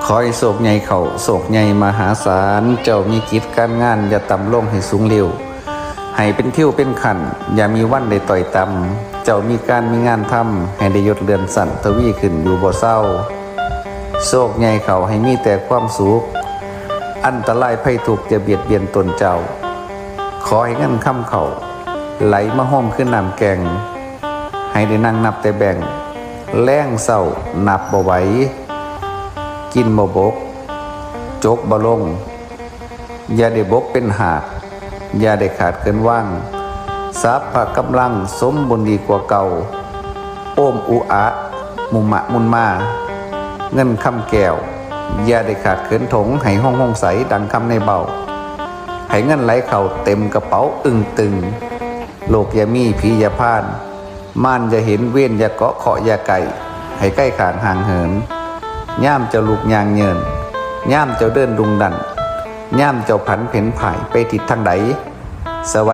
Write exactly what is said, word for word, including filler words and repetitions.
ขอให้โชคใหญ่เข้า โชคใหญ่มหาศาล เจ้ามีกิจการงานอย่าต่ำลงให้สูงเร็ว ให้เป็นทิวเป็นขั้น อย่ามีวันได้ต่อยต่ำ เจ้ามีการมีงานทำ ให้ได้ยศเลื่อนชั้นทวีขึ้นอยู่บ่เซา โชคใหญ่เข้าให้มีแต่ความสุข อันตรายภัยทุกข์อย่าเบียดเบียนตนเจ้า ขอให้เงินคำเข้า ไหลมาโฮมคือน้ำแก่ง ให้ได้นั่งนับแต่แบงก์ แลงเช้านับบ่ไหว กินบ่บก จกบ่ลง อย่าได้บกเป็นหาก อย่าได้ขาดเกินว่าง ทรัพย์พกำลังสมบูรณ์ดีกว่าเก่า โอมอุอะ มุมะมุนมา เงินคำแก้ว อย่าได้ขาดเขินถง ให้ห้องห้องใสดังคำในเบา ให้เงินไหลเข้าเต็มกระเป๋าอึ่งตึง โลกอย่ามีผีอย่าพาน ม่านอย่าเห็น เวรอย่าเกาะ เคราะห์อย่าไก่ ให้ใกล้ขางห่างเหิน ย่ามเจ้าลูกย่างเยิน ย่ามเจ้าเดินดุงดัน ย่ามเจ้าผันเผนผายไปทิศทางใด สวัส